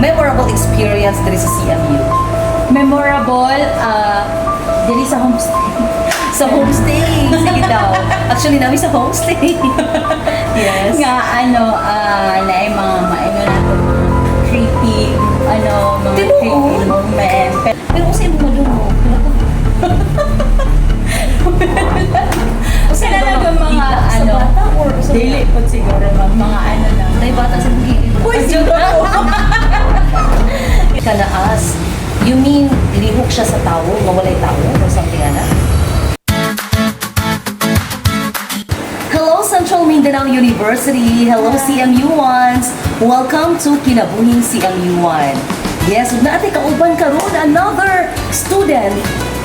Memorable experience diri sa CMU? Memorable, diri sa homestay. Sa homestay. Sige daw. Actually, naa mi sa homestay. Yes. Nga ano, naay mga maino na to, mga creepy, ano, mga Tinuod? Creepy moment. Pero unsay imong madungog? Kasi talaga mga Sa ano, bata or sa dili po siguro, ma'am, mga ano lang. Nay bata sa gilid. Uy, siguro. Kanaas. You mean lihok siya sa tao, nga walay tao or something ana? Hello, Central Mindanao University. Hello, CMU ones. Welcome to Kinabuhing CMU 1. Yes, ug naa tay kauban karon another student.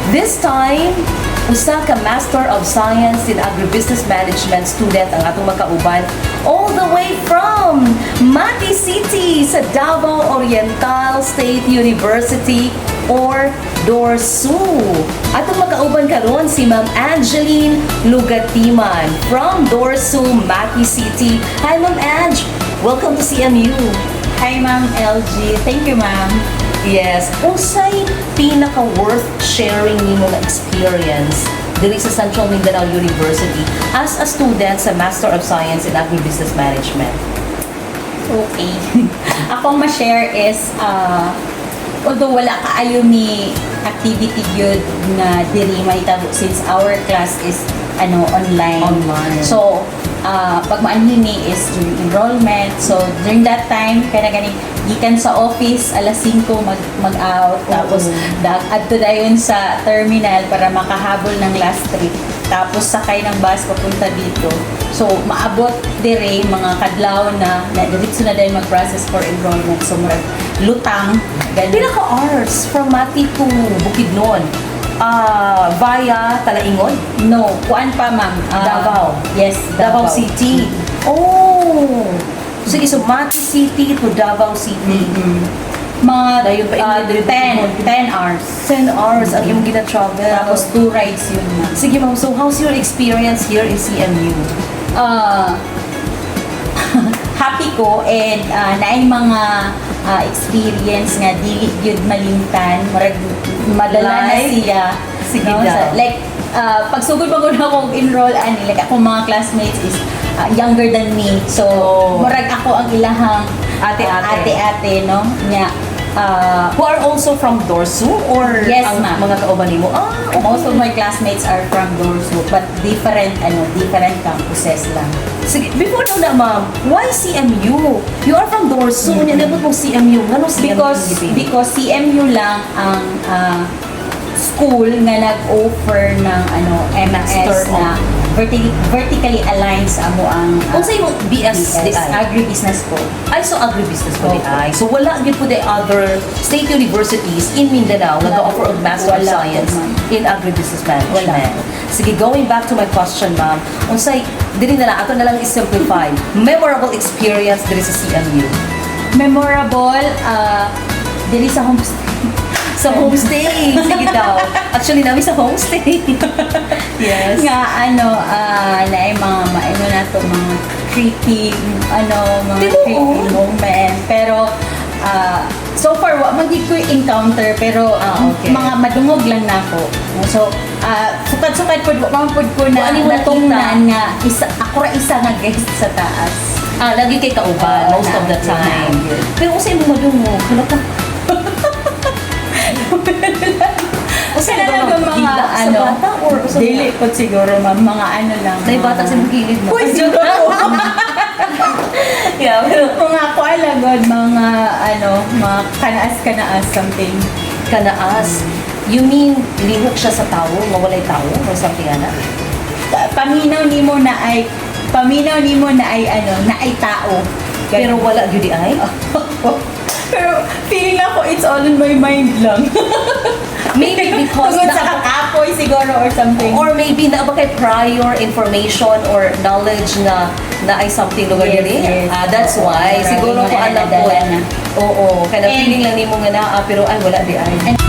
This time, usa ka Master of Science in Agribusiness Management student ang atong makauban all the way from Mati City sa Davao Oriental State University or DORSU. Atong makauban karon si Ma'am Angeline Lugatiman from DORSU, Mati City. Hi, Ma'am Ange! Welcome to CMU. Hi, Ma'am LG. Thank you, ma'am. Yes. Unsay pinaka worth sharing nimo nga experience diri sa Central Mindanao University as a student sa Master of Science in Agribusiness Management? Okay. Akong ma-share is, although wala kaayo mi activity gyud nga diri mahitabo since our class is ano, online. Online. So, pag maanhin ni is during enrollment. So, during that time, kana gani gikan sa office alas 5 mag-out, tapos adto dayon sa terminal para makahabol ng last trip. Tapos sakay ng bus papunta dito. So maabot dire mga kadlaw na, na diretso na dayon mag-process for enrollment. So murag lutang ganun. Pila ka hours from Mati to Bukidnon? Via Talaingod? No, kuan pa, ma'am. Davao? Yes, Davao City. Oh! Sige, so Mati City to Davao City. Mga Dayon pa, dayon pa 10 hours. 10 hours ang imong gina-travel. Tapos two rides yun, ma'am. Sige, ma'am, so how's your experience here in CMU? Happy ko and naay mga experience nga dili gyud malimtan, murag madala na Like? siya. Sige no? daw. Like pagsugod pa gud ako enroll ani, like akong mga classmates is younger than me, so murag ako ang ilahang Ate-ate. Ate-ate, no, nya Who are also from DORSU or Yes, ang ma'am. mga kauban nimo? Ah, okay. Most of my classmates are from DORSU but different ano, different campuses lang. Sige, before daw na, ma'am, why CMU? You are from DORSU, mm-hmm. Nilabot mong CMU. Ngano CMU? Because gipili? because CMU lang ang school nga nag-offer ng ano, MS Master of- na vertically aligned sa amo ang Unsa imong BS di ay? Agribusiness po. Ay, so agribusiness po di Opo. ay. So wala gyud po the other state universities in Mindanao nga ga-offer og Master of Wala po, Science ma'am. In Agribusiness Management. Wala. Sige, going back to my question, ma'am. Unsay dili na lang ato na lang i-simplify. Memorable experience diri sa CMU? Memorable, diri sa homestay. Sa homestay. Sige daw. Actually, naa mi sa homestay. Yes. Nga ano, naay mga maino na to, mga creepy ano, mga Tinuod? Creepy moment. Pero so far wa man gid ko encounter, pero mga madungog lang nako. So sukad-sukad pud wa man pud ko na Wa ni mo natungnan nga isa ako ra isa nga guest sa taas. Ah, lagi kay kauban Oo, most of the naagi, time. naagi. Pero unsay imong madungog? Hala ka. Unsay Talaga ba mga hila sa ano, bata or usa dili pud siguro, ma'am, mga ano lang. Nay bata sa imong gilid mo. Uy, siguro. Yeah, pero Mga kuan god, mga ano, mga kanaas-kanaas something. Kanaas. You mean lihok siya sa tao, nga walay tao or something ana? Paminaw nimo na ay ano, na ay tao. Ganun. Pero wala gyud di ay. Pero feeling ako it's all in my mind lang. Maybe because Tungod sa kakapoy siguro or something. Or maybe naa ba kay prior information or knowledge na na ay something lugar Yes, diri? yes. Ah, that's Oo, why. marami Siguro mga ko alam ko. nadala na. Oo, kana feeling lang nimo nga naa pero ay wala di ay. And